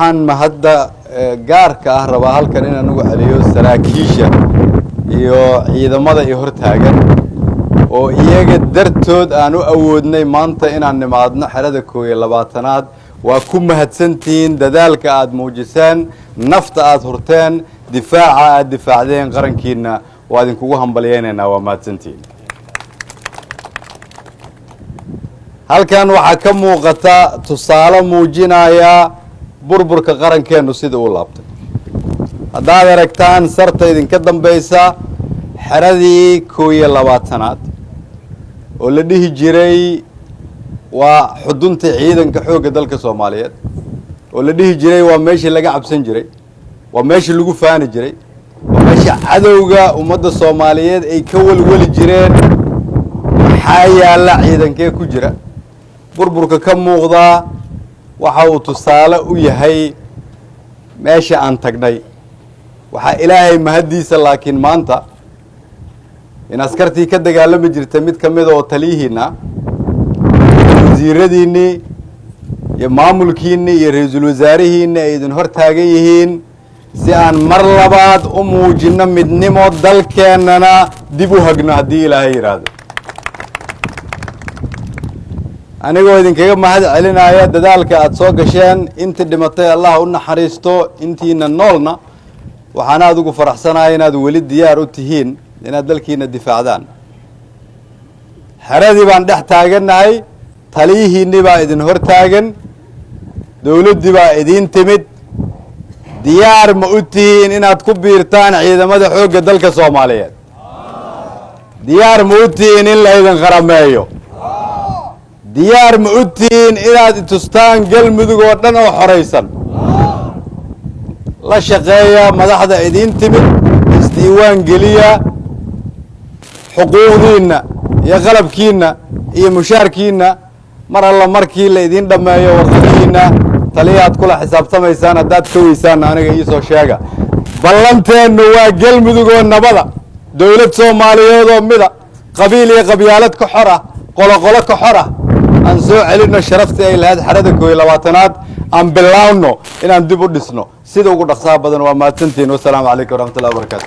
Waxaan mahadda gaarka ah rabaa halkan inaan ugu celiyo saraakiisha iyo ciidamada i hortaagan oo iyaga dartood aan u awoodnay maanta inaan nimaadno xerada 21aad. Waa ku mahadsantihiin dadaalka aada muujiseen, nafta aada hurteen, difaaca aada difaacdeen qarankiina. Waa idinkugu hambalyeynaynaa, waa mahadsantihiin. Halkan waxaa ka muuqata tusaale muujinaya burburka qarankeennu sida uu laabtay. Haddaad aragtaan sarta idinka dambaysa, xeradii 21aad oo la dhihi jiray waa xudunta ciidanka xoogga dalka Soomaaliyeed, oo la dhihi jiray waa meeshii laga cabsan jiray, waa meeshii lagu faani jiray, waa meesha cadowga ummadda Soomaaliyeed ay ka welweli jireen, maxaa yaalla, ciidankee ku jira, burburka ka muuqdaa waxa uu tusaale u yahay meesha aan tagnay. Waxaa Ilaahay mahaddiisa laakiin maanta in askartii ka dagaalami jirtay mid ka mida oo taliyihiina, wasiiradiinnii iyo maamulkiinni iyo ra-iisul wasaarihiinni ay idin hor taagan yihiin si aan mar labaad u muujinno midnimo, dalkeennana dib u hagno haddii Ilaahay yidhaahdo. Anigoo idinkaga mahad celinaya dadaalka aada soo gasheen, intii dhimatay Allah u naxariisto, intiina noolna waxaan aada ugu faraxsanahay inaad weli diyaar u tihiin inaad dalkiina difaacdaan. Xeradii baan dhex taagannahay, taliyihiinni baa idin hor taagan, dowladdii baa idiin timid. Diyaar ma u tihiin inaad ku biirtaan ciidamada xoogga dalka Soomaaliyeed? Diyaar ma u tihiin in la idin qarameeyo? Diyaar ma u tihiin inaad itustaan Galmudug oo dhan oo xoraysan? La shaqeeya madaxda idiin timid, isdiiwaan geliya, xuquuqdiinna iyo qalabkiinna iyo mushaarkiinna mar alla markii la idiin dhammeeyo warqadihiinna taliyaad kula xisaabtamaysaan. Haddaad ka weysaanna aniga iisoo sheega. Ballanteennu waa Galmudug oo nabada, dowlad Soomaaliyeed oo mida, qabiil iyo qabyaalad ka xor ah, qoloqolo ka xor ah. Aan soo celinno sharaftii ay lahayd xerada 21aad, aan bilaawno inaan dib u dhisno sida ugu dhaqsaha badan. Waa mahadsantihiin. Wasalaamu calaykum waraxmatullahi wabarakaatu.